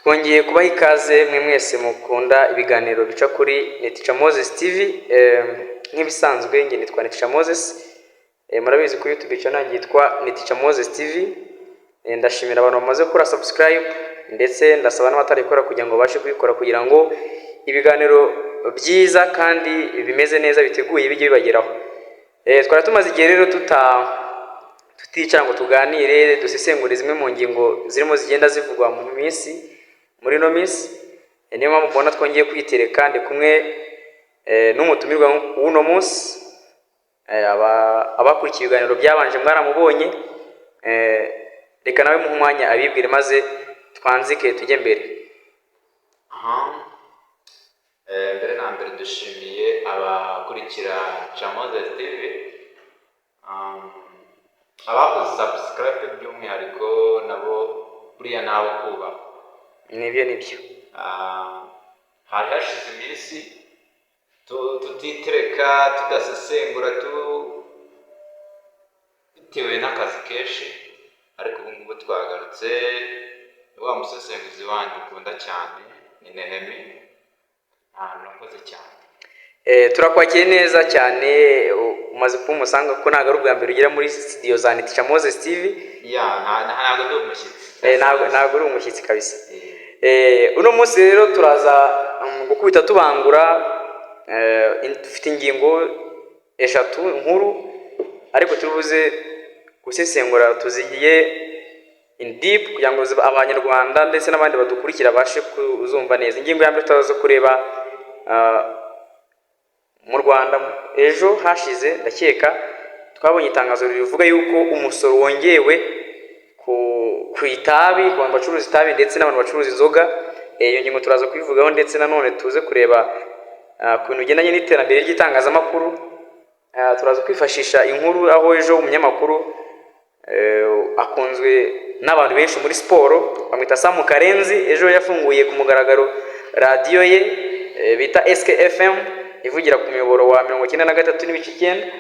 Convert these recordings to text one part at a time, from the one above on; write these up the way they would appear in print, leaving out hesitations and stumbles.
Twongeye kubaha ikaze mwe mwese mukunda ibiganiro bica kuri Netica Moses TV. Nk'ibisanzwe njye nitwa Netica Moses. Murabizi ko YouTube channel yanjye yitwa Netica Moses TV. Ndashimira abantu bamaze gukora subscribe, ndetse ndasaba n'abatarayikora kugira ngo babashe kuyikora, kugira ngo ibiganiro byiza kandi bimeze neza biteguye bijye bibageraho. Twari tumaze igihe rero tuticara ngo tuganire, dusesengure zimwe mu ngingo zirimo zigenda zivugwa mu minsi, muri ino minsi. Niyo mpamvu mbona twongeye kwitereka. Ndi kumwe n'umutumirwa w'uno munsi. Abakurikiye ibiganiro byabanje mwaramubonye. Reka nawe muhe umwanya abibwire, maze twanzike tujye mbere. Aha. Mbere na mbere dushimiye abakurikira Moses TV, abakoze subscribe by'umwihariko, nabo buriya ni abo kubahwa. Nibyo, nibyo. Hari hashize iminsi tutitereka, tudasesengura, bitewe n'akazi kenshi, ariko ubu ngubu twagarutse. Ni wa musesenguzi wanyu ukunda cyane, ni Nehemi. Murakoze cyane. Turakwakiriye neza cyane. Umaze kuba umusanga, kuko ntabwo ari ubwa mbere ugera muri studio za Netica Moses TV. Ya, ntabwo ndi umushyitsi. Ntabwo uri umushyitsi kabisa. Uno munsi rero turaza gukubita tubangura. Dufite ingingo eshatu nkuru, ariko turi buze gusesengura tuzigiye in deep kugira ngo Abanyarwanda ndetse n'abandi badukurikira babashe kuzumva neza. Ingingo ya mbere, turaza kureba mu Rwanda ejo hashize, ndakeka twabonye itangazo rivuga yuko umusoro wongewe ku itabi, ku bantu bacuruza itabi ndetse n'abantu bacuruza inzoga. Iyo ngingo turaza kuyivugaho, ndetse nanone tuze kureba ku bintu bigendanye n'iterambere ry'itangazamakuru. Turaza kwifashisha inkuru aho ejo umunyamakuru akunzwe n'abantu benshi muri siporo, bamwita Sam Karenzi, ejo yafunguye ku mugaragaro radiyo ye bita SKFM, ivugira ku muyoboro wa 93.9.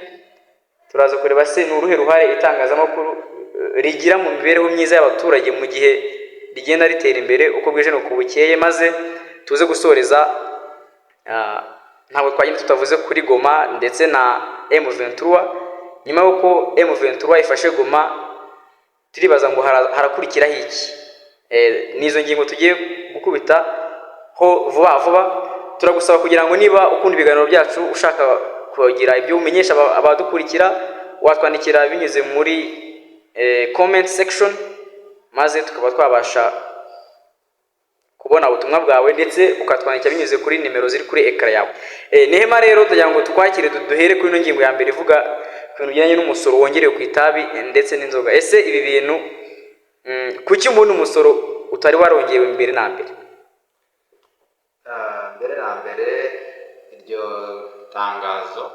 Turaza kureba se ni uruhe ruhare itangazamakuru rigira mu mibereho myiza y'abaturage mu gihe rigenda ritera imbere uko bwije n'uko bukeye, maze tuze gusoreza. Ntabwo twagenda tutavuze kuri Goma ndetse na M23. Nyuma y'uko M23 ifashe Goma, turibaza ngo harakurikiraho iki? Ni izo ngingo tugiye gukubita ho vuba vuba. Turagusaba kugira ngo niba ukunda ibiganiro byacu, ushaka kugira ibyo umenyesha abadukurikira, watwandikira binyuze muri comment section, maze tukaba twabasha kubona ubutumwa bwawe, ndetse ukatwandikira binyuze kuri nimero ziri kuri écran yawe. Nehema rero, tugira ngo tukwakire, duhere kuri ino ngingo ya mbere ivuga ku bintu bijyanye n'umusoro wongerewe ku itabi ndetse n'inzoga. Ese ibi bintu, kuki ubundi umusoro utari warongewe mbere na mbere? Mbere na mbere iryo tangazo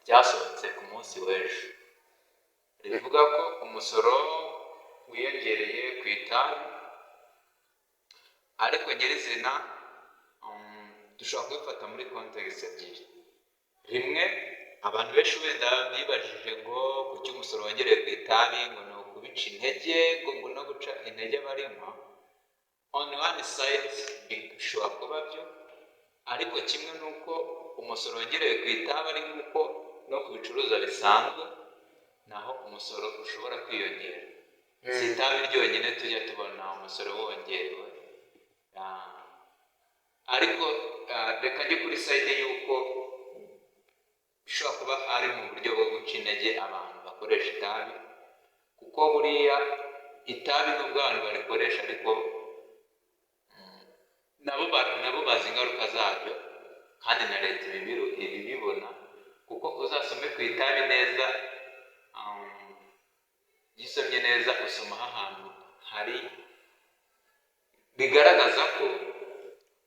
ryasohotse ku munsi w'ejo, rivuga ko umusoro wiyongereye ku itabi, ariko nyirizina dushobora kubifata muri context ebyiri. Rimwe, abantu benshi wenda bibajije ngo kuki umusoro wongereye ku itabi, ngo ni ukubica intege, ngo no guca intege abarinywa. On one side bishobora kuba byo, ariko kimwe n'uko umusoro wongerewe ku itabi ari nk'uko no ku bicuruzwa bisanzwe naho umusoro ushobora kwiyongera. Si itabi ryonyine tujya tubona umusoro wongerewe. Ariko reka njye kuri side y'uko bishobora kuba ari mu buryo bwo guca intege abantu bakoresha itabi, kuko buriya itabi nubwo abantu barikoresha, ariko nabo bazi ingaruka zaryo, kandi na leta ibibibona, kuko uzasome ku itabi neza, iyo usomye neza usomaho ahantu hari bigaragaza ko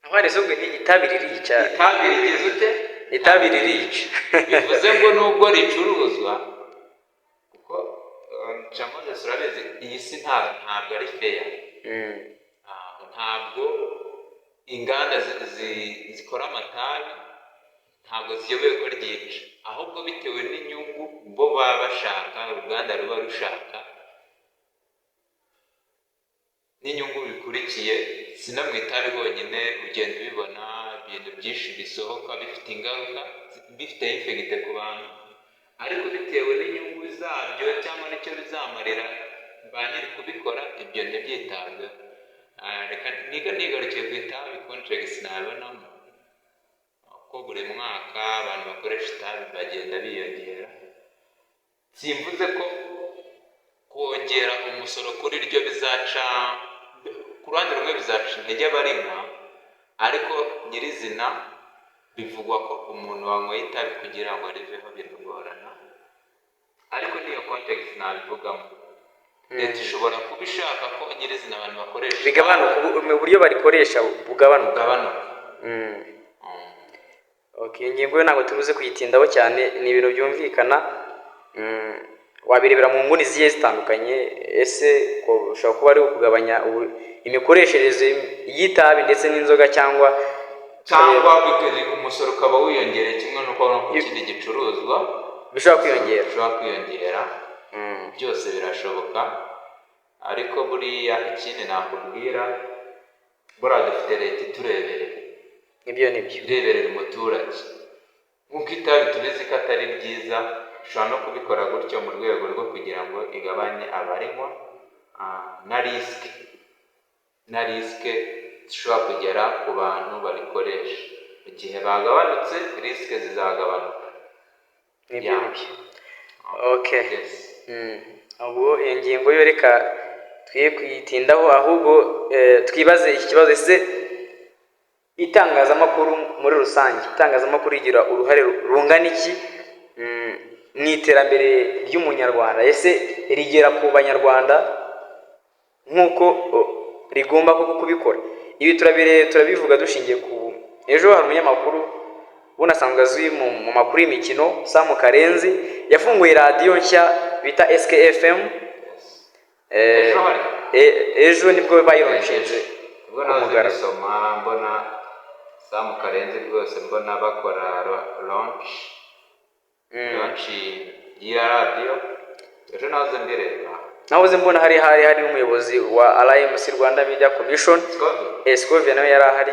Aho handitse ngo itabi ririca. Itabi rigize ute? Itabi ririca. Bivuze ngo nubwo ricuruzwa, kuko Moses, urabizi, iyi si ntabwo ari fair. Ntabwo inganda zikora amatabi ntabwo ziyobewe ko ryica, ahubwo bitewe n'inyungu bo baba bashaka, uruganda ruba rushaka. N'inyungu bikurikiye, si no mu itabi honyine, ugenda ubibona, ibintu byinshi bisohoka bifite ingaruka, bifite effect ku bantu, ariko bitewe n'inyungu zabyo cyangwa n'icyo bizamarira ba nyiri kubikora, ibyo ntibyitabweho. Reka niga nigarukiye ku itabi, context nabibonamo ko buri mwaka abantu bakoresha itabi bagenda biyongera. Simvuze ko kongera umusoro kuri ryo bizaca, ku ruhande rumwe bizaca intege abarinywa, ariko nyirizina bivugwa ko umuntu wanyweye itabi kugira ngo ariveho biragorana. Ariko niyo context nabivugamo, leta ishobora kuba ishaka ko nyirizina abantu bakoresha Bigabanuka, mu buryo barikoresha bugabanuka. Bugabanuka. Okay, ingingo yo ntabwo tubuze kuyitindaho cyane, ni ibintu byumvikana. Wabirebera mu nguni zigiye zitandukanye. Ese ko ushobora kuba ari ukugabanya imikoreshereze y'itabi ndetse n'inzoga, cyangwa Cyangwa umusoro ukaba wiyongereye kimwe n'uko no ku kindi gicuruzwa bishobora kwiyongera. Bishobora kwiyongera. Byose birashoboka. Ariko buriya ikindi nakubwira, buriya dufite leta itureberera. Nibyo, nibyo. Ireberera umuturage. Nk'uko itabi tubizi ko atari ryiza, ishobora no kubikora gutyo mu rwego rwo kugira ngo igabanye abarinywa, na risk zishobora kugera ku bantu barikoresha. Igihe bagabanutse, risk zizagabanuka. Nibyo. Yeah. Nibyo, okay. Yes. Ubwo iyo ngingo yo reka twiye kuyitindaho, ahubwo twibaze iki kibazo: ese itangazamakuru muri rusange, itangazamakuru rigira uruhare rungana iki mu iterambere ry'umunyarwanda? Ese rigera ku banyarwanda nk'uko rigomba koko kubikora? Ibi turabivuga dushingiye ku ejo hari umunyamakuru ubundi asanzwe azwi mu makuru y'imikino, Sam Karenzi, yafunguye radiyo nshya bita SKFM. Ejo hari? Ejo nibwo bayilaunchinze Ubwo ku nahoze mugaragaro. mbisoma, mbona Sam Karenzi rwose, mbona bakora launch y'iya radiyo ejo, nahoze mbireba. Nahoze mbona hari n'umuyobozi wa RMC, Rwanda Media Commission. Scovia. Scovia nawe yari ahari.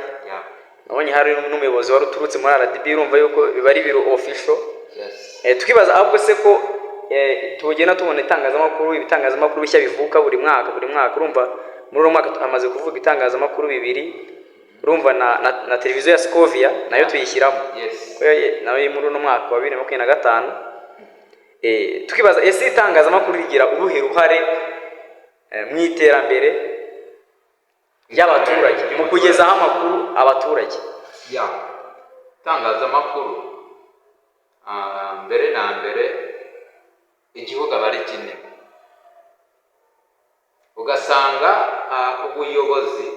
Nabonye hari n'umuyobozi wari uturutse muri RDB. Urumva yuko biba ari ibiro official. Tukibaza ahubwo se ko tugenda tubona itangazamakuru, ibitangazamakuru bishya bivuka buri mwaka, buri mwaka. Urumva muri uno mwaka hamaze kuvuga itangazamakuru bibiri, urumva na televiziyo ya Scovia nayo tuyishyiramo. Ko nayo muri uno mwaka wa 2025. Tukibaza ese itangazamakuru rigira uruhe ruhare mu iterambere ry'abaturage, mu kugezaho amakuru abaturage? Ya, itangazamakuru, mbere na mbere igihugu aba ari kinini, ugasanga ubuyobozi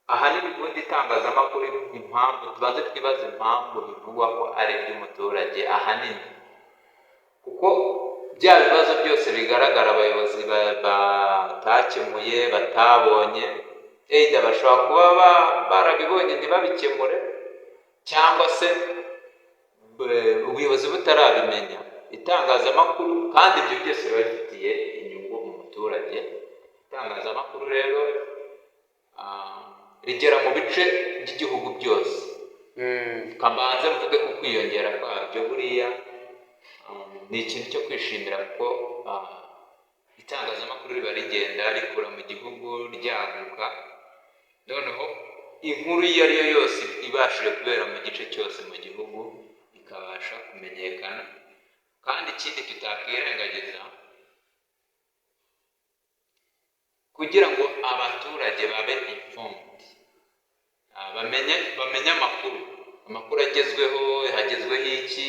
ahanini, ubundi itangazamakuru, impamvu tubanze twibaze impamvu bivugwa ko ari iby'umuturage, ahanini kuko bya bibazo byose bigaragara abayobozi batakemuye, batabonye, either bashobora kuba barabibonye ntibabikemure, cyangwa se ubuyobozi butarabimenya, itangazamakuru, kandi ibyo byose biba bifitiye inyungu umuturage. Itangazamakuru rero rigera mu bice by'igihugu byose. Kabanze mvuge ku kwiyongera kwabyo, buriya ni ikintu cyo kwishimira, kuko itangazamakuru riba rigenda rikura mu gihugu, ryaguka, noneho inkuru iyo ari yo yose ibashije kubera mu gice cyose mu gihugu ikabasha kumenyekana. Kandi ikindi tutakwirengagiza, kugira ngo abaturage babe informed, bamenye amakuru agezweho, hagezweho iki,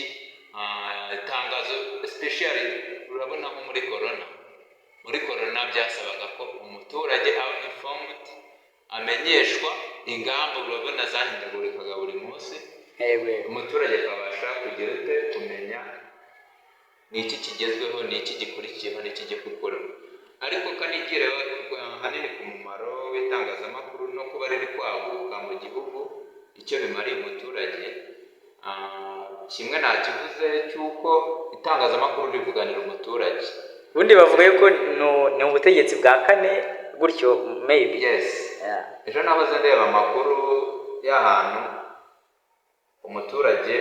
itangazo especially, urabona nko muri corona byasabaga ko umuturage aba informed, amenyeshwa ingamba, urabona zahindagurikaga buri munsi. Umuturage akabasha kugira ute? Kumenya ni iki kigezweho, ni iki gikurikiyeho, ni iki kigiye gukorwa. Ariko kanigire ahanini ku mumaro w'itangazamakuru no kuba riri kwaguka mu gihugu, icyo bimariye umuturage, kimwe nakivuze cy'uko itangazamakuru rivuganira umuturage. Ubundi bavuga yuko ni ubutegetsi bwa kane gutyo, maybe. Yes. Ejo nahoze ndeba amakuru y'ahantu umuturage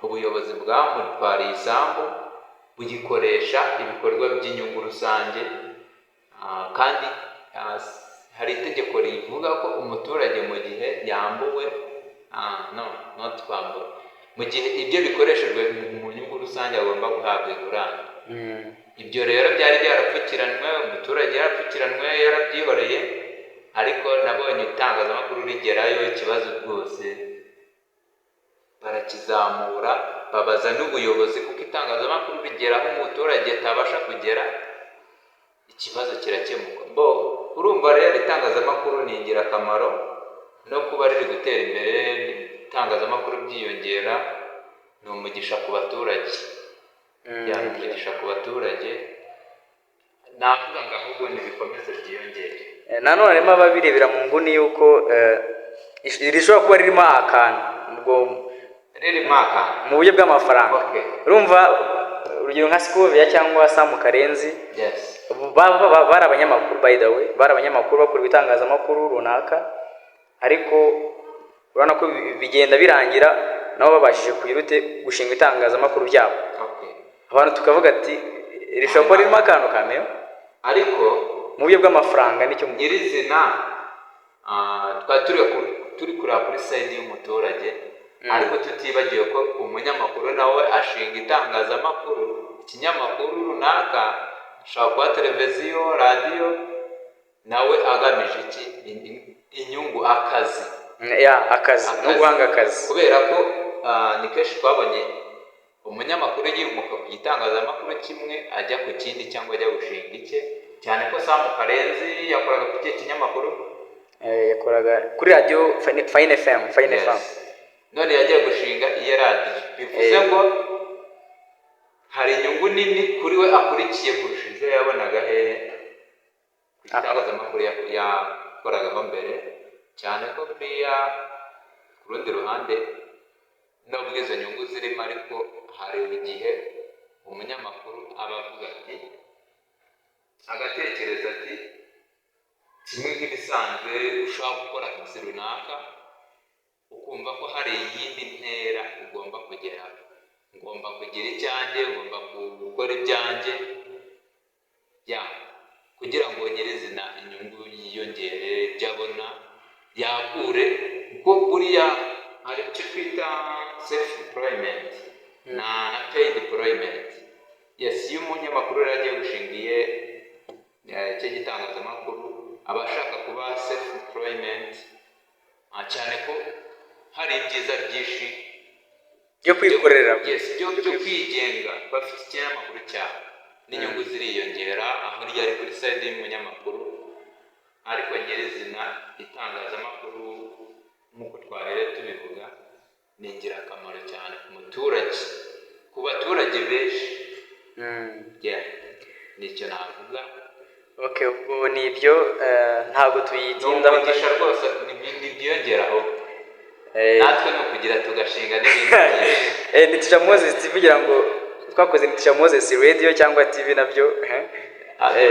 ubuyobozi bwamutwariye isambu, bugikoresha ibikorwa by'inyungu rusange. Kandi hari itegeko rivuga ko umuturage mu gihe yambuwe, no not kwambura, mu gihe ibyo bikoreshejwe mu nyungu rusange agomba guhabwa ingurane. Ibyo rero byari byarapfukiranwe, umuturage yarapfukiranwe, yarabyihoreye, ariko nabonye itangazamakuru rigerayo, ikibazo rwose barakizamura, babaza n'ubuyobozi, kuko itangazamakuru rigera aho umuturage atabasha kugera, ikibazo kirakemuka. Bo urumva rero itangazamakuru ni ingirakamaro, no kuba riri gutera imbere, itangazamakuru byiyongera, ni umugisha ku baturage. Ya, ni umugisha ku baturage, navuga ngo ahubwo nibikomeze byiyongere. Nanone harimo ababirebera mu nguni y'uko rishobora kuba ririmo akantu ubwo ririmo akantu mu buryo bw'amafaranga. Urumva, urugero nka Scovia cyangwa Sam Karenzi, bari abanyamakuru, by the way, bari abanyamakuru bakora ibitangazamakuru runaka, ariko urabona ko bigenda birangira nabo babashije kugira ute, gushinga itangazamakuru byabo. Abantu tukavuga ati rishobora kuba ririmo akantu kameyo ariko mu buryo bw'amafaranga, nicyo nyirizina twari turi kureba kuri side y'umuturage, ariko tutibagiwe ko umunyamakuru nawe ashinga itangazamakuru, ikinyamakuru runaka, ashobora kuba televiziyo, radiyo, nawe agamije iki? Inyungu, akazi. Ya, akazi no Akazi. guhanga akazi. Kubera ko ni kenshi twabonye umunyamakuru yimuka ku gitangazamakuru kimwe ajya ku kindi cyangwa ajya gushinga icye, cyane ko Sam Karenzi yakoraga ku kihe kinyamakuru? Yakoraga kuri radiyo Fine FM, Fine Yes. FM. None yagiye gushinga iye radiyo, bivuze ngo hari inyungu nini kuri we akurikiye kurusha izo yabonaga hehe? Ku gitangazamakuru yakoragaho mbere. Cyane ko buriya ku rundi ruhande, nubwo izo nyungu zirimo, ariko hari igihe umunyamakuru aba avuga ati, agatekereza ati kimwe nk'ibisanzwe, ushobora gukora akazi runaka ukumva ko hari iyindi ntera ugomba kugeraho, ngomba kugira icyanjye, ngomba gukora ibyanjye, ya kugira ngo nyirizina inyungu yiyongere, ibyo abona yakure, kuko buriya hari icyo twita self employment na paid employment. Yes, iyo umunyamakuru rero agiye gushinga iye icyo gitangazamakuru, aba ashaka kuba self employment, cyane ko hari ibyiza byinshi byo kwikorera. Yes, byo kwigenga, bafite ikinyamakuru cyawe n'inyungu ziriyongera, aho ryari kuri side y'umunyamakuru. Ariko nyirizina itangazamakuru, nk'uko twahereye tubivuga, ni ingirakamaro cyane ku muturage, ku baturage benshi. Yeah, nicyo navuga. Okay, ubwo ni ibyo, ntabwo Ni tuyitindaho. umugisha rwose, ni byiyongeraho. Natwe ni ukugira tugashinga n'ibindi byinshi. Ni Teacher Moses TV, kugira ngo twakoze ni Teacher Moses Radio cyangwa TV nabyo.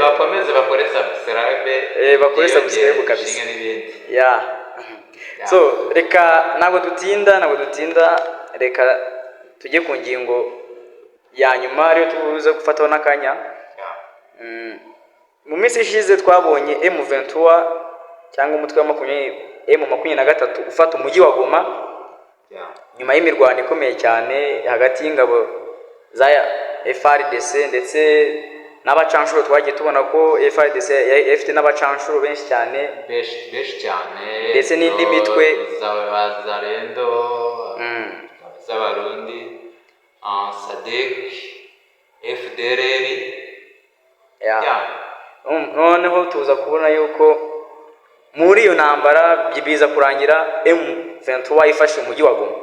Bakomeze bakore subscribe. Bakore byiyongere, subscribe kabisa. dushinge n'ibindi. Yeah. So reka, ntabwo dutinda, reka tujye ku ngingo ya nyuma, ariyo tubuze gufataho n'akanya. Mu minsi ishize twabonye M23 cyangwa umutwe wa M23 ufata umujyi wa Goma nyuma y'imirwano ikomeye cyane hagati y'ingabo za FARDC ndetse n'abacanshuro. Twagiye tubona ko FARDC yari ifite n'abacanshuro benshi cyane. Benshi, benshi cyane. Ndetse n'indi mitwe. Z'Abazarendo, z'Abarundi, SADC, FDLR. Yeah. Noneho tuza kubona yuko muri iyo ntambara biza kurangira M23 ifashe umujyi wa Goma.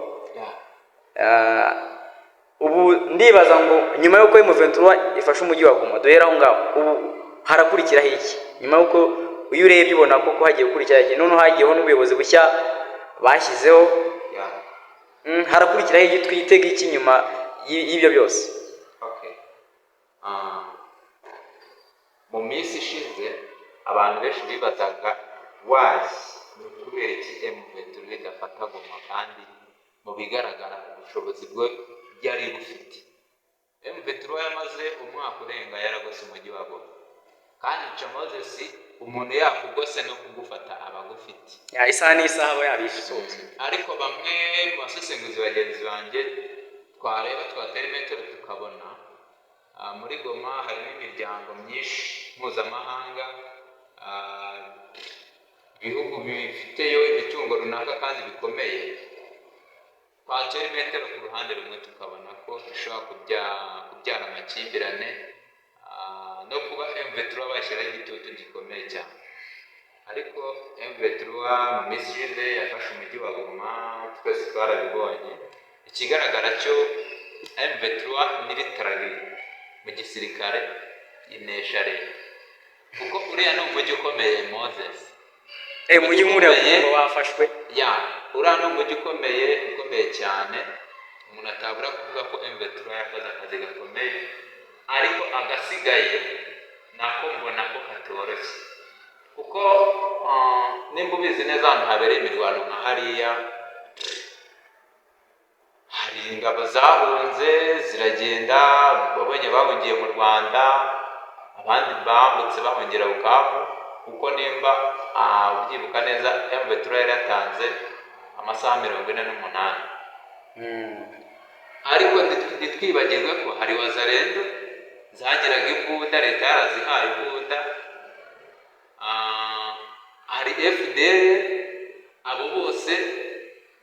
Ubu ndibaza ngo nyuma y'uko M23 ifashe umujyi wa Goma, duhera aho ngaho, ubu harakurikiraho iki? Nyuma y'uko iyo urebye ubona koko hagiye gukurikiraho iki? Noneho hagiyeho n'ubuyobozi bushya bashyizeho. Harakurikiraho iki? Twitega iki nyuma y'ibyo byose? Okay. Mu minsi ishize abantu benshi bibazaga why, ni ukubera iki M23 idafata Goma, kandi mu bigaragara ubushobozi bwo yari bufite. M23 yamaze umwaka urenga yaragose umujyi wa Goma, kandi nca Moses, umuntu yakugose no kugufata aba agufite. Ya, isaha n'isaha aba yabishe. Ariko bamwe mu basesenguzi bagenzi banjye twareba, twatera imetero tukabona muri Goma harimo imiryango myinshi mpuzamahanga, ibihugu bifiteyo imitungo runaka kandi bikomeye. Twatera imetero ku ruhande rumwe tukabona ko bishobora kubyara amakimbirane, no kuba M23 bashyiraho igitutu gikomeye cyane. Ariko M23 mu minsi ishize yafashe umujyi wa Goma, twese twarabibonye. Ikigaragara cyo, M23 military, mu gisirikare, inesha leta, kuko uriya ni umujyi ukomeye, Moses. Umujyi nk'uriya Ukomeye. kuba wafashwe. Ya, uriya ni umujyi ukomeye, ukomeye cyane. Umuntu atabura kuvuga ko M23 yakoze akazi gakomeye, ariko agasigaye nako mbona ko katoroshye, kuko nimba ubizi neza, ahantu habereye imirwano nka hariya hari ingabo zahunze ziragenda. Wabonye bahungiye mu Rwanda, abandi bambutse bahungira Bukavu, kuko nimba ubyibuka neza, M23 yari yatanze amasaha 48. Ariko ntitwibagirwe ko hari Wazalendo zagiraga imbunda, leta yarazihaye imbunda. Hari FDLR. Abo bose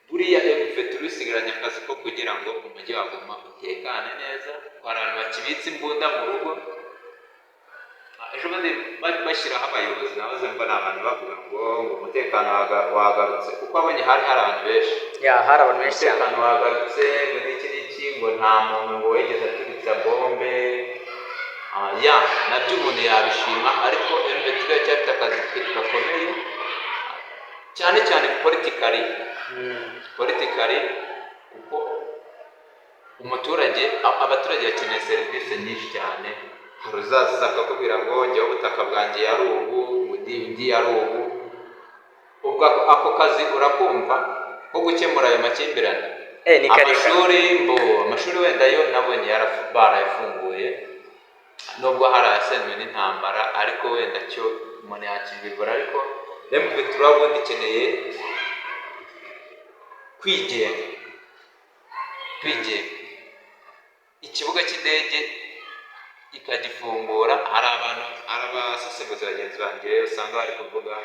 buriya M23 isigaranye akazi ko kugira ngo umujyi wa Goma utekane neza, ko hari abantu bakibitse imbunda mu rugo. Ejo bundi bashyiraho abayobozi, nahoze mbona abantu bavuga ngo umutekano wagarutse, kuko abonye hari abantu benshi. Ya, hari abantu benshi cyane. Umutekano wagarutse, ngo n'iki n'iki, ngo nta muntu ngo wigeze aturitsa bombe. Ya, nabyo umuntu yabishima, ariko M23 iracyafite akazi gakomeye cyane cyane politically. Politically, kuko umuturage, abaturage bakeneye serivisi nyinshi cyane. Hari uzaza akakubwira ngo njyewe ubutaka bwanjye yari ubu, undi yari ubu. Ubwo ako kazi urakumva ko gukemura ayo makimbirane. Ni karekare. Amashuri mbo, amashuri wenda yo nabonye barayafunguye, nubwo hari ayasenywe n'intambara, ariko wenda cyo umuntu yakibivura. Ariko M23 ubundi ikeneye kwigenga, kwigenga, ikibuga cy'indege ikagifungura. Hari abantu, hari abasesenguzi bagenzi banjye usanga bari kuvuga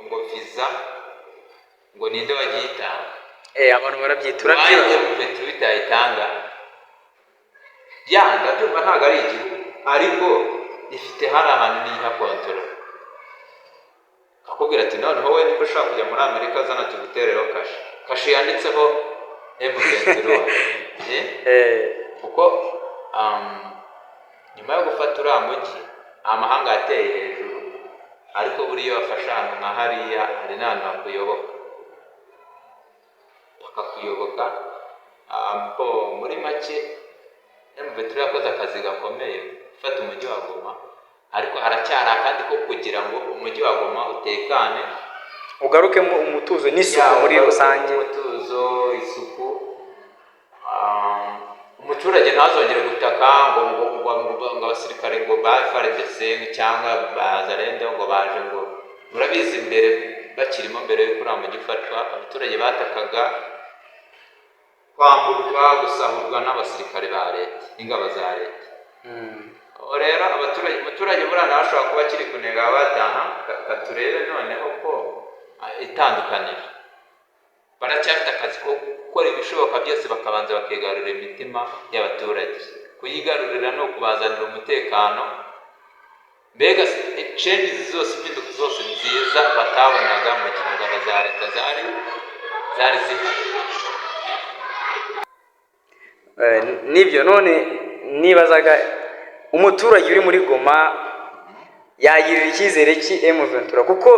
ngo visa ngo ninde wagiyitanga? Abantu barabyitura. Why M23 itayitanga? Ya, ndabyumva, ntabwo ari igihugu, ariko ifite hari ahantu niha control, akakubwira ati noneho wowe niba ushaka kujya muri Amerika, zana tugutereho kashe, kashe yanditseho M23. Eh? Kuko nyuma yo gufata uriya mujyi, amahanga yateye hejuru. Ariko buriya iyo wafashe ahantu nka hariya, hari n'ahantu hakuyoboka, bakakuyoboka. Bo muri make M23 yakoze akazi gakomeye gufata umujyi wa Goma, ariko haracyari akandi ko kugira ngo umujyi wa Goma utekane, ugarukemo umutuzo n'isuku muri rusange. Umutuzo, isuku. Umuturage ntazongere gutaka ngo abasirikare ngo ba FARDC cyangwa ba Wazalendo ngo baje, ngo murabizi mbere bakirimo, mbere y'uko uriya mujyi ufatwa, abaturage batakaga kwamburwa, gusahurwa n'abasirikare ba leta n'ingabo za leta. Ubu rero abaturage, umuturage buriya nawe ashobora kuba akiri kunenga bataha. Katurebe noneho ko itandukaniro, baracyafite akazi ko gukora ibishoboka byose bakabanza bakigarurira imitima y'abaturage. Kuyigarurira ni ukubazanira umutekano, mbega changes zose, impinduka zose nziza batabonaga mu gihe ingabo za leta zari zihari. Nibyo. None nibazaga, umuturage uri muri Goma yagirira icyizere ki M23? Kuko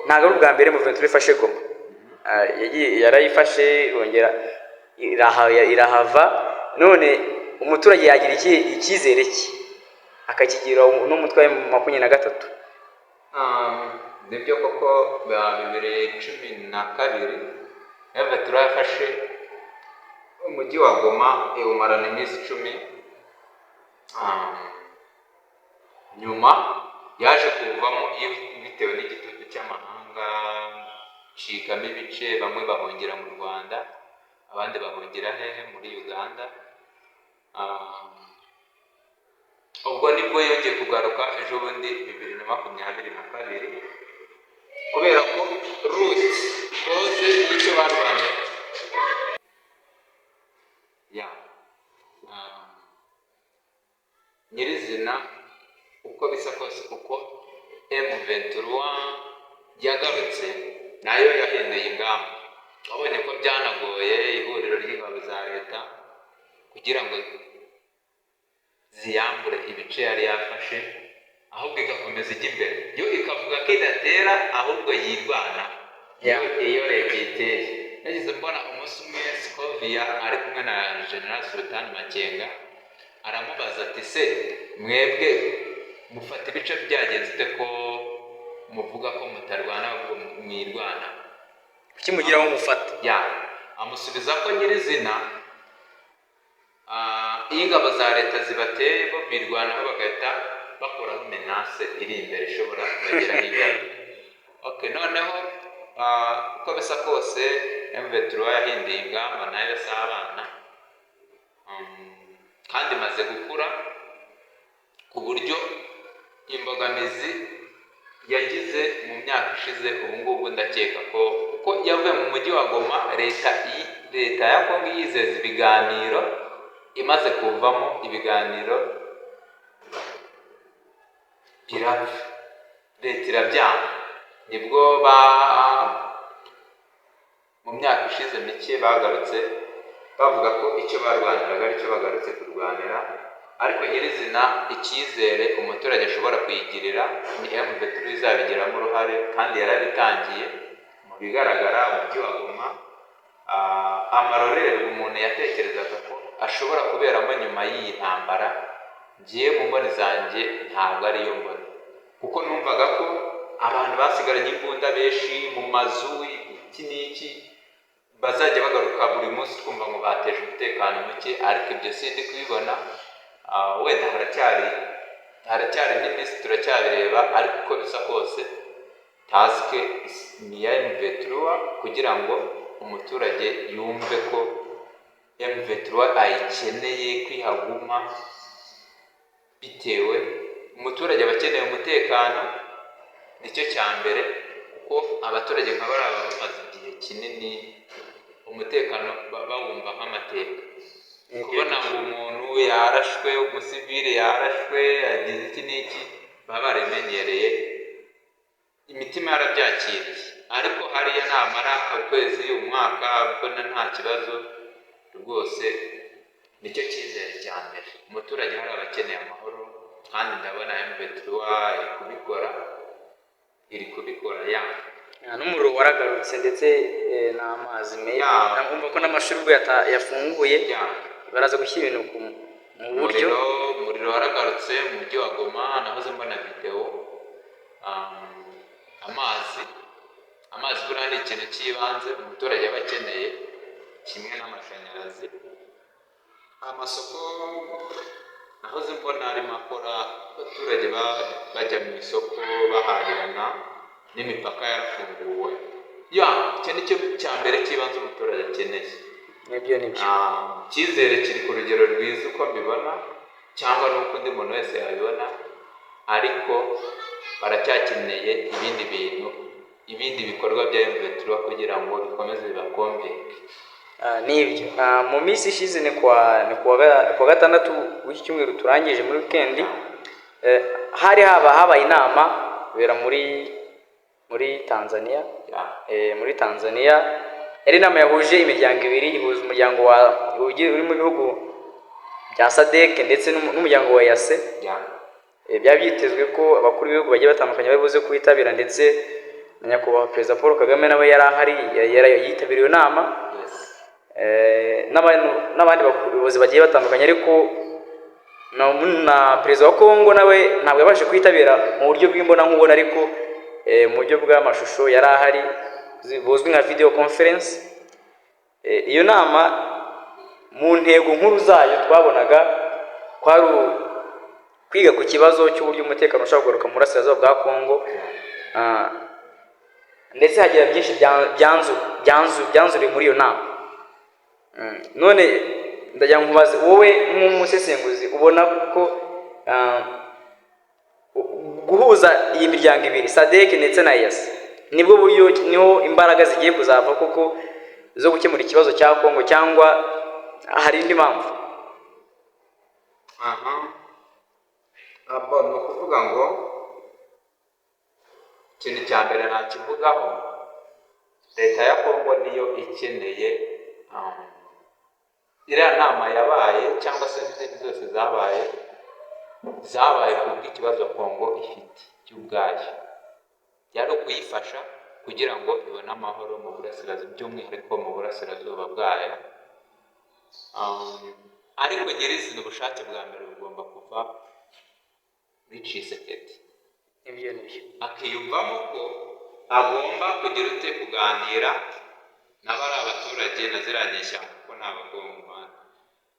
ntabwo ari ubwa mbere M23 ifashe Goma. Yarayifashe irongera irahava. None umuturage yagira icyizere ki? akakigira n'umutwe wa 23. Nibyo koko, ba 2012 M23 yafashe umujyi wa Goma, iwumarana iminsi 10. Nyuma yaje kuwuvamo bitewe n'igitutu cy'amahanga, icikamo ibice, bamwe bahungira mu Rwanda, abandi bahungira hehe? Muri Uganda. Ubwo nibwo yongeye kugaruka ejo bundi 2022, kubera ko root cause y'icyo barwaniye ya nyirizina, uko bisa kose, uko M23 yagarutse nayo yahinduye ingamba. Wabonye ko byanagoye ihuriro ry'ingabo za leta kugira ngo ziyambure ibice yari yafashe, ahubwo igakomeza ijya imbere, yo ikavuga ko idatera ahubwo yirwana iyo leta iteye. Nageze mbona umunsi umwe Scovia ari kumwe na General Sultan Makenga, aramubaza ati: "Se mwebwe mufata ibice byagenze ute, ko muvuga ko mutarwana ahubwo mwirwana?" Kuki mugira aho mufata? Ya, amusubiza ko nyirizina iyo ingabo za leta zibateye, bo birwanaho, bagahita bakuraho menace iri imbere ishobora kubagiraho ingaruka. Okay, noneho uko bisa kose M23 yahinduye ingamba, nayo si abana, kandi imaze gukura ku buryo imbogamizi yagize mu myaka ishize, ubu ngubu ndakeka ko kuko yavuye mu mujyi wa Goma, leta ya Kongo yizeza ibiganiro, imaze kuvamo ibiganiro birapfa, leta irabyanga. Nibwo ba mu myaka ishize mike bagarutse bavuga ko icyo barwaniraga aricyo bagarutse kurwanira. Ariko nyirizina icyizere umuturage ashobora kuyigirira ni M23 izabigiramo uruhare, kandi yarabitangiye. Mu bigaragara, umujyi wa Goma, amarorerwa umuntu yatekerezaga ko ashobora kuberamo nyuma y'iyi ntambara, ngiye mu mboni zanjye ntabwo ariyo mbona, kuko numvaga ko abantu basigaranye imbunda benshi mu mazu, iki n'iki, bazajya bagaruka buri munsi twumva ngo bateje umutekano muke, ariko ibyo sindi kubibona. Wenda haracyari n'iminsi, turacyabireba, ariko uko bisa kose task ni iya M23 kugira ngo umuturage yumve ko M23 ayikeneye kwihaguma, bitewe umuturage aba akeneye umutekano, nicyo cya mbere, kuko abaturage nka bariya baba bamaze igihe kinini umutekano bawumva nk'amateka. Kubona ngo umuntu yarashwe, umusivile yarashwe, yagize iki n'iki, baba barabimenyereye, imitima yarabyakiriye. Ariko hariya namara ukwezi, umwaka, mbona nta kibazo rwose. Nicyo cyizere cya mbere umuturage hari, abakeneye amahoro, kandi ndabona M23 iri kubikora, iri kubikora ya. N'umuriro waragarutse, ndetse n'amazi meza. Umva ko n'amashuri ubwo yafunguye, baraza gushyira ibintu mu buryo. Umuriro waragarutse mu mujyi wa Goma, nahoze mbona videwo. Amazi buriya ni ikintu cy'ibanze umuturage aba akeneye kimwe n'amashanyarazi. Amasoko nahoze mbona arimo akora, abaturage bajya mu isoko bahahirana, n'imipaka yarafunguwe. Ya, icyo ni cyo cya mbere cy'ibanze umuturage akeneye. Nibyo, nibyo. Icyizere kiri ku rugero rwiza uko mbibona, cyangwa n'uko undi muntu wese yabibona, ariko baracyakeneye ibindi bintu, ibindi bikorwa bya M23 kugira ngo bikomeze bibaconvince. Nibyo. Mu minsi ishize, ni kuwa gatandatu w'iki cyumweru turangije, muri weekend, hari habaye inama ibera muri Tanzania. Muri Tanzania yari inama yahuje imiryango ibiri, ihuza umuryango wa uri mu bihugu bya SADC ndetse n'umuryango wa EAC. Byari byitezwe ko abakuru b'ibihugu bagiye batandukanye bari buze kuyitabira, ndetse na nyakubahwa Perezida Paul Kagame nawe yari ahari, yitabiriye iyo nama, n'abandi bayobozi bagiye batandukanye, ariko Na perezida wa Kongo nawe ntabwo yabashije kwitabira mu buryo bw'imbonankubone, ariko mu buryo bw'amashusho yari ahari, buzwi nka video conference. Iyo nama mu ntego nkuru zayo twabonaga kwari kwiga ku kibazo cy'uburyo umutekano ushobora kugaruka mu burasirazuba bwa Kongo, ndetse hagira byinshi byanzuriwe muri iyo nama. None ndagira ngo nkubaze wowe nk'umusesenguzi, ubona ko guhuza iyi miryango ibiri, SADC ndetse na EAC, nibwo buryo, niho imbaraga zigiye kuzava koko zo gukemura ikibazo cya Kongo, cyangwa hari indi mpamvu? Aha, abo ni ukuvuga ngo ikintu cya mbere nakivugaho, leta ya Kongo niyo ikeneye iriya nama yabaye cyangwa se n'izindi zose zabaye, zabaye ku bw'ikibazo Kongo ifite cy'ubwayo. Byari ukuyifasha kugira ngo ibone amahoro mu burasirazuba, by'umwihariko mu burasirazuba bwayo. Ariko nyirizina ubushake bwa mbere bugomba kuva muri Tshisekedi. Ibyo ni byo. Akiyumvamo ko agomba kugira ute, kuganira n'abari abaturage na ziriya nyeshyamba, kuko ni abakongomani.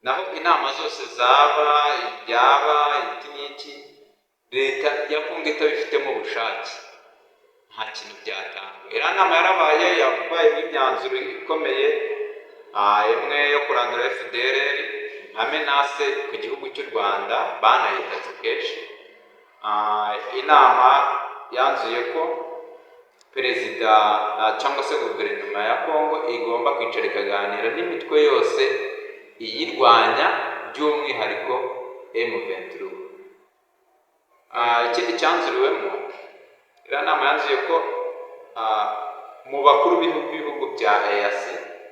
Naho inama zose zaba, ibyaba iki n'iki, leta ya Kongo itabifitemo ubushake, nta kintu byatanga. Iriya nama yarabaye, yabayemo imyanzuro ikomeye, imwe yo kurandura FDLR nka menace ku gihugu cy'u Rwanda, banayitatse kenshi. Inama yanzuye ko perezida, cyangwa se guverinoma ya Kongo, igomba kwicara ikaganira n'imitwe yose iyirwanya, by'umwihariko M23. Ikindi cyanzuriwemo, iriya nama yanzuye ko mu bakuru b'ibihugu bya EAC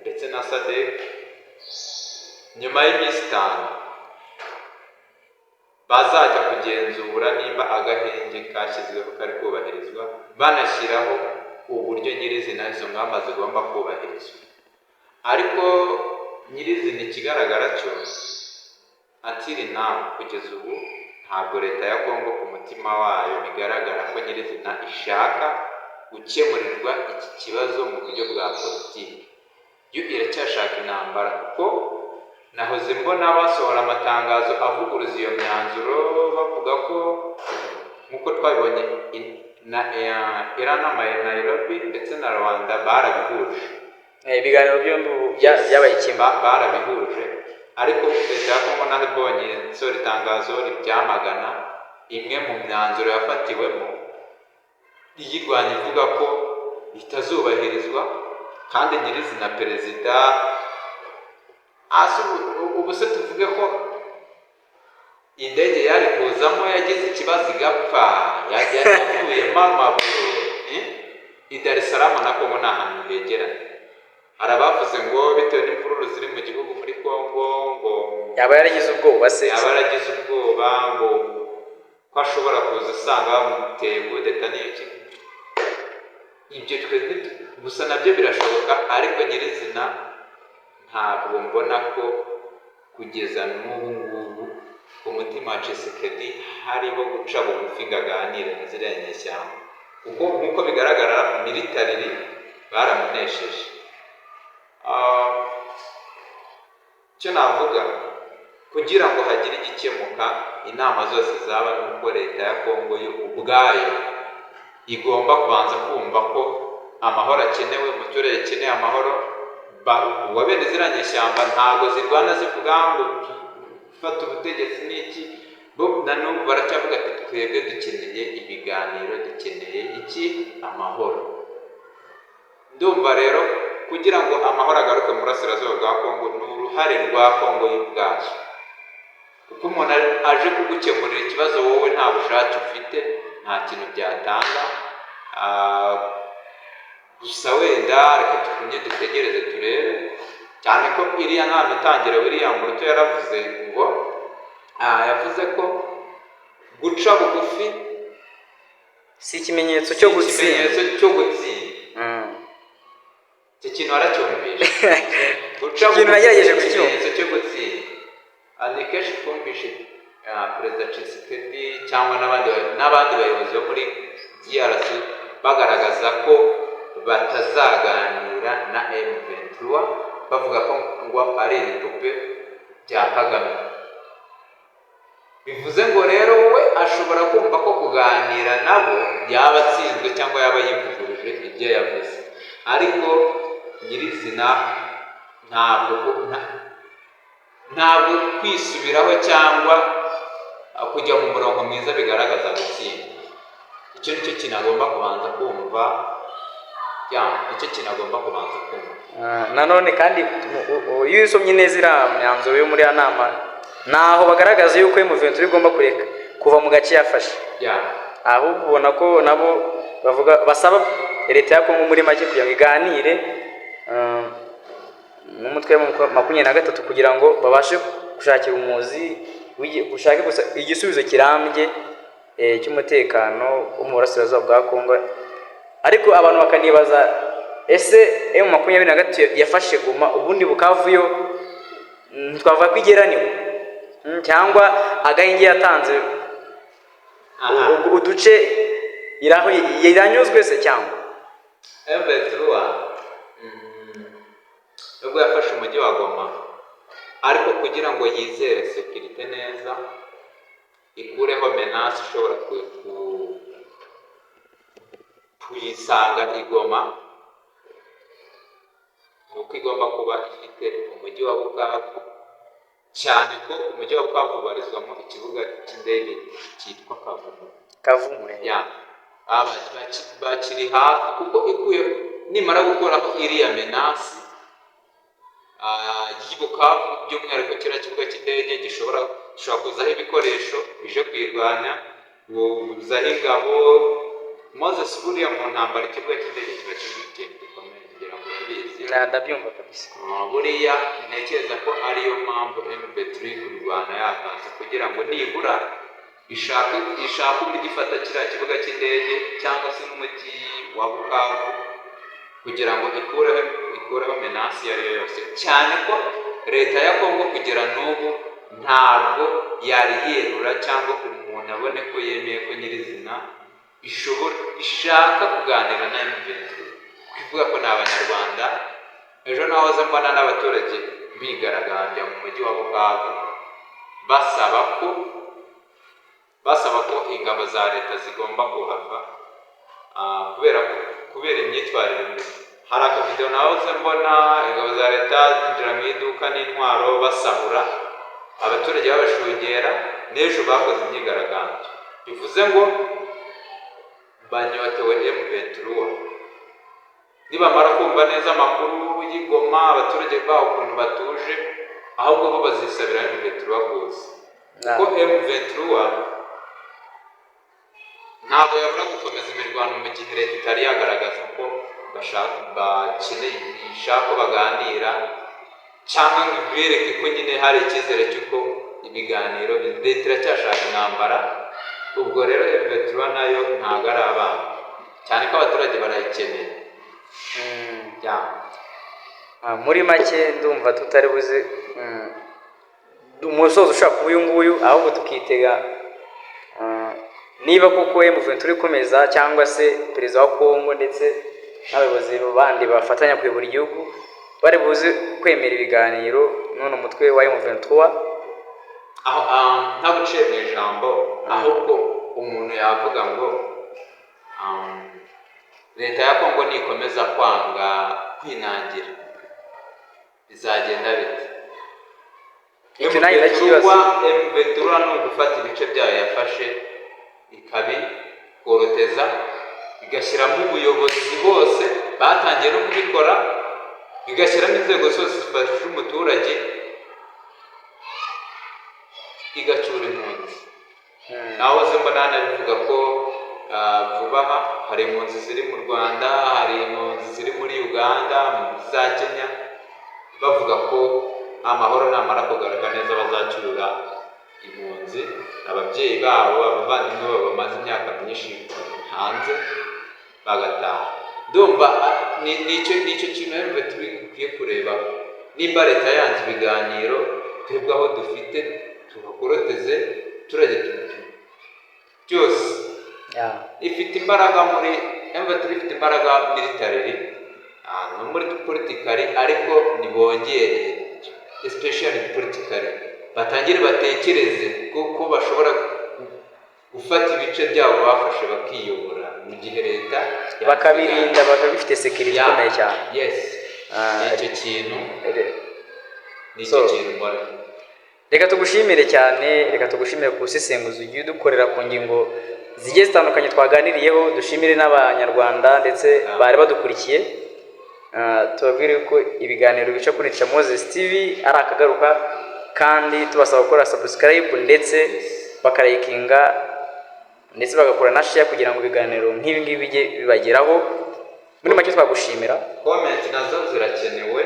ndetse na SADC, nyuma y'iminsi 5 bazajya kugenzura nimba agahenge kashyizweho kari kubahirizwa, banashyiraho uburyo nyirizina izo ngamba zigomba kubahirizwa. Ariko nyirizina ikigaragara cyo until now, kugeza ubu, ntabwo leta ya Kongo ku mutima wayo bigaragara ko nyirizina ishaka gukemurirwa iki kibazo mu buryo bwa politiki. Yo iracyashaka intambara, kuko nahoze mbona basohora amatangazo avuguruza iyo myanzuro, bavuga ko nk'uko twabibonye na iriya nama ya Nairobi ndetse na Rwanda barabihuje. Ibiganiro byombi ubu byabaye kimwe. Barabihuje, ariko leta ya Kongo naho ibonye isohora itangazo ribyamagana, imwe mu myanzuro yafatiwemo iyirwanya, ivuga ko itazubahirizwa. Kandi nyirizina perezida hasi ubu se tuvuge ko indege yari kuzamo yagize ikibazo igapfa, yavuyemo amaguru, eh? I Dar es Salaam na Kongo ni ahantu hegeranye. Hari abavuze ngo bitewe n'imvururu ziri mu gihugu muri Kongo, ngo Yaba yaragize ubwoba se? Yaba yaragize ubwoba ngo ko ashobora kuza asanga bamuteye kudeta n'iki. Ibyo twe gusa nabyo birashoboka, ariko nyirizina ntabwo mbona ko kugeza n'ubu ngubu ku mutima wa Tshisekedi hariho guca bugufi ngo aganire na ziriya nyeshyamba, kuko nk'uko bigaragara militarily baramunesheje. Icyo navuga, kugira ngo hagire igikemuka, inama zose zaba, ni uko leta ya Kongo yo ubwayo igomba kubanza kumva ko amahoro akenewe, umuturage akeneye amahoro. Uwa bene ziriya nyeshyamba ntabwo zirwana zivuga ngo gufata ubutegetsi n'iki. Bo na n'ubu baracyavuga ati: "Twebwe dukeneye ibiganiro, dukeneye iki? Amahoro." Ndumva rero kugira ngo amahoro agaruke mu burasirazuba bwa Kongo ni uruhare rwa Kongo y'ubwayo, kuko umuntu aje kugukemurira ikibazo wowe nta bushake ufite, nta kintu byatanga. Gusa wenda reka tugumye dutegereze turebe, cyane ko iriya nama itangira William Ruto yaravuze ngo, yavuze ko guca bugufi si ikimenyetso cyo si gutsinda. ikimenyetso cyo gutsinda. Iki kintu waracyumvishe? Guca Ikintu bugufi nagerageje si kucyumva. ikimenyetso cyo gutsinda. Ni kenshi twumvishe. Perezida Tshisekedi cyangwa n'abandi bayobozi bo muri DRC bagaragaza ko batazaganira na M23, bavuga ko ngo ari ibipupe bya Kagame. Bivuze ngo rero we ashobora kumva ko kuganira nabo yaba atsinzwe cyangwa yaba yivuguruje ibyo yavuze, ariko nyirizina ntabwo kwisubiraho cyangwa kujya mu murongo mwiza bigaragaza gutsinda. Icyo ni cyo kintu agomba kubanza kumva, ya, nicyo kintu agomba kubanza kumva. Nanone kandi iyo usomye neza iriya myanzuro yo muri iriya nama, ntaho bagaragaza yuko M23 igomba kureka kuva mu gace yafashe, ahubwo ubona ko nabo bavuga, basaba leta ya Kongo muri make kugira ngo iganire n'umutwe wa 23 kugira ngo babashe gushakira umuzi gushake gusa igisubizo kirambye cy'umutekano wo mu burasirazuba bwa Kongo. Ariko abantu bakanibaza: ese M23 yafashe Goma, ubundi Bukavu yo twavuga ko igeraniwe? Cyangwa agahenge yatanze uduce iraho iranyuzwe se cyangwa? M23 nubwo yafashe umujyi wa Goma, ariko kugira ngo yizere sécurité neza, ikureho menace ishobora kuyisanga i Goma, ni uko igomba kuba ifite umujyi wa Bukavu, cyane ko umujyi wa Bukavu ubarizwamo ikibuga cy'indege cyitwa Kavumu. Kavumu. Ya, bakiri hafi, kuko ikuye nimara gukuraho iriya menace y'i Bukavu, by'umwihariko kiriya kibuga cy'indege gishobora kuzaho ibikoresho bije kuyirwanya, kuzaho ingabo. Moses, buriya mu ntambara ikibuga cy'indege kiba kiri ikintu gikomeye, kugira ngo urabizi. Ndabyumva kabisa. Buriya ntekereza ko ariyo mpamvu M23 kurwana yavanze, kugira ngo nibura ishake uburyo ifata kiriya kibuga cy'indege cyangwa se n'umujyi wa Bukavu, kugira ngo ikureho menace iyo ari yo yose, cyane ko leta ya Kongo kugera n'ubu ntabwo yari yerura cyangwa umuntu abone ko yemeye ko nyirizina ishobora ishaka kuganira na M23, kuvuga ko ni Abanyarwanda. Ejo nahoze mbona n'abaturage bigaragambya mu mujyi wa Bukavu basaba ko ingabo za leta zigomba kuhava kubera imyitwarire mibi. Hari akavidewo nahoze mbona ingabo za leta zinjira mu iduka n'intwaro, basahura, abaturage babashungera. N'ejo bakoze imyigaragambyo. Bivuze ngo banyotewe M23. Nibamara kumva neza amakuru y'i Goma, abaturage baho ukuntu batuje, ahubwo bo bazisabira M23 kuza, kuko M23 ntabwo yabura gukomeza imirwano mu gihe leta itari yagaragaza ko bashaka, bakeneye, ishaka ko baganira, cyangwa ngo ibereke ko nyine hari icyizere cy'uko ibiganiro. Leta iracyashaka intambara. Ubwo rero M23 nayo ntabwo ari abana, cyane ko abaturage barayikeneye. Ya. Muri make ndumva tutari buze umusozo ushobora kuba uyu nguyu, ahubwo tukitega niba koko M23 ikomeza, cyangwa se perezida wa Kongo ndetse n'abayobozi bandi bafatanya kuyobora igihugu bari buze kwemera ibiganiro none umutwe wa M23. Aho ntaguciye mu ijambo, ahubwo umuntu yavuga ngo leta ya Kongo nikomeza kwanga kwinangira bizagenda bite? Icyo nanjye ndakibaza. M23 ni ugufata ibice byayo yafashe ikabikoroteza, igashyiramo ubuyobozi bose, batangiye no kubikora, igashyiramo inzego zose zifasha umuturage, igacyura impunzi. Nahoze mbona hanabivuga ko vuba aha hari impunzi ziri mu Rwanda, hari impunzi ziri muri Uganda, mu za Kenya, bavuga ko amahoro namara kugaruka neza bazacyura impunzi, ababyeyi babo, abavandimwe babo bamaze imyaka myinshi hanze bagataha. Ndumva nicyo kintu rero dukwiye kureba: nimba leta yanze ibiganiro, twebwe aho dufite tuhakoroteze. Abaturage byose. Ifite imbaraga muri M23, ifite imbaraga military no muri politically, ariko nibongere especially politically, batangire batekereze kuko bashobora gufata ibice byabo bafashe bakiyobora mu gihe leta Bakabirinda, bakaba bifite security ikomeye cyane. Yes. Icyo kintu ni icyo kintu mbona. Reka tugushimire cyane, reka tugushimire ku busesenguzi ugiye udukorera ku ngingo zigiye zitandukanye twaganiriyeho. Dushimire n'Abanyarwanda ndetse bari badukurikiye. Tubabwire ko ibiganiro bica kuri Ca Moses TV ari akagaruka, kandi tubasaba gukora subscribe ndetse bakarayikinga ndetse bagakora na share kugira ngo ibiganiro nk'ibi ngibi bijye bibageraho. Muri make twagushimira. Comment nazo zirakenewe.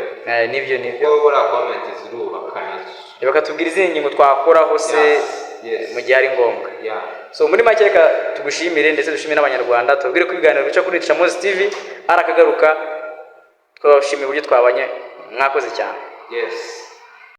Nibyo, nibyo. Kuko buriya comment zirubaka nazo. Bakatubwira izindi ngingo twakoraho se mu gihe ari ngombwa. So muri make reka tugushimire ndetse dushimire n'Abanyarwanda, tubabwire ko ibiganiro bica kuri Ca Moses TV ari akagaruka. Twabashimiye uburyo twabanye, mwakoze cyane. Yes.